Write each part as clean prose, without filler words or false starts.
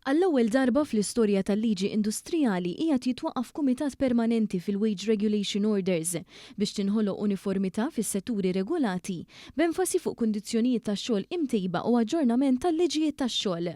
Għall-ewwel darba fl-istorja tal-liġi industrijali qiegħed jitwaqqaf kumitat permanenti fil-Wage Regulation Orders biex tinħoloq uniformità fis-setturi regolati b'enfasi fuq kundizzjonijiet tax-xogħol imtejba u aġġornament tal-liġijiet tax-xogħol.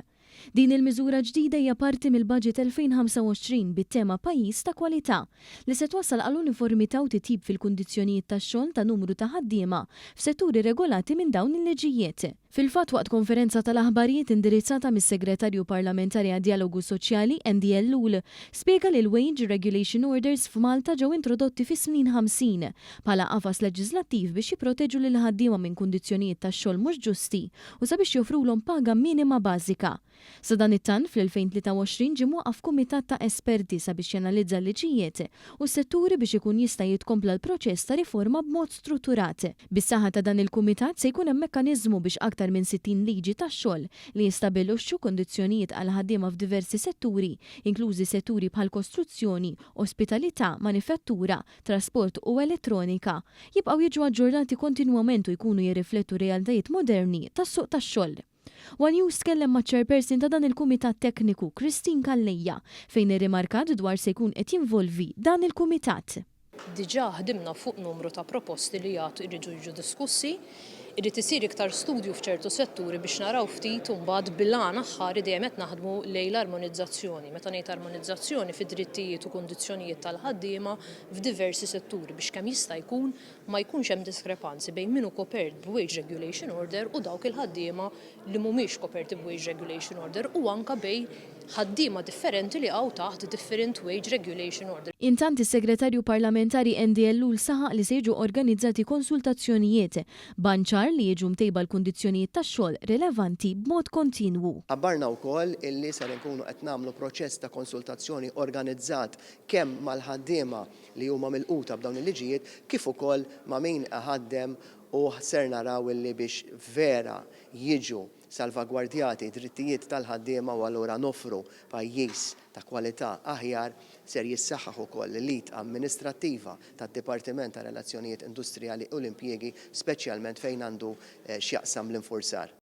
Din il-miżura ġdida hija parti mill-Budget 2025 bit-tema Pajjiż ta' Kwalità li se twassal għal uniformità u titjib fil-kundizzjonijiet tax-xogħol ta' numru ta' ħaddiema f'setturi regolati minn dawn il-liġijiet. Fil-fatt waqt konferenza tal-aħbarijiet indirizzata mis-Segretarju Parlamentari għad-Djalogu Soċjali, Andy Ellul, spjega li l-Wage Regulation Orders f'Malta ġew introdotti fis-snin 50 bħala qafas leġiżlattiv biex jipproteġu lill-ħaddiema minn kundizzjonijiet tax-xogħol mhux ġusti u sabiex joffrulhom paga minima bażika. Sadanittant, fl-2023 ġie mwaqqaf kumitat ta' esperti sabiex janalizza l-liġijiet u s-setturi biex ikun jista' jitkompla l-proċess ta' riforma b'mod strutturat. Bis-saħħa ta' dan il-kumitat se jkun hemm mekkaniżmu biex aktar minn 60 liġi tax-xogħol li jistabbilixxu kundizzjonijiet għall-ħaddiema f'diversi setturi, inklużi setturi bħall-kostruzzjoni, ospitalità, manifattura, trasport u elettronika, jibqgħu jiġu aġġornati kontinwament u jkunu jirriflettu realtajiet moderni tas-suq tax-xogħol. One News tkellem maċ-chairperson ta' dan il-Kumitat Tekniku, Christine Calleja, fejn irrimarkat dwar se jkun qed jinvolvi dan il-kumitat. Diġà ħdimna fuq numru ta' proposti li għad iridu jiġu diskussi. Irid isir iktar studju f'ċertu setturi biex naraw ftit u mbagħad bil-għan aħħari dejjem qed naħdmu lejn l-armonizzazzjoni. Meta ngħid armonizzazzjoni fid-drittijiet u kundizzjonijiet tal-ħaddiema f'diversi setturi biex kemm jista' jkun ma jkunx hemm diskrepanzi bejn min hu kopert b'Wage Regulation Order u dawk il-ħaddiema li mhumiex koperti b'Wage Regulation Order u anke bejn ħaddiema differenti li jaqgħu taħt different Wage Regulation Order. Intant is-Segretarju Parlamentari Andy Ellul saħaq li se jiġu organizzati konsultazzjonijiet b'għan ċar li jiġu mtejba l-kundizzjonijiet tax-xogħol rilevanti b'mod kontinwu. Ħabbarna wkoll illi ser inkunu qed nagħmlu proċess ta' konsultazzjoni organizzat kemm mal-ħaddiema li huma milquta b'dawn il-liġijiet kif ukoll ma' min iħaddem u ser naraw illi biex vera jiġu salvagwardjati d-drittijiet tal-ħaddiema u allura noffru pajjiż ta' kwalità aħjar ser jissaħħaħ ukoll l-id amministrattiva tad-Dipartiment ta' Relazzjonijiet Industrijali u l-Impjiegi speċjalment fejn għandu x'jaqsam l-infurzar.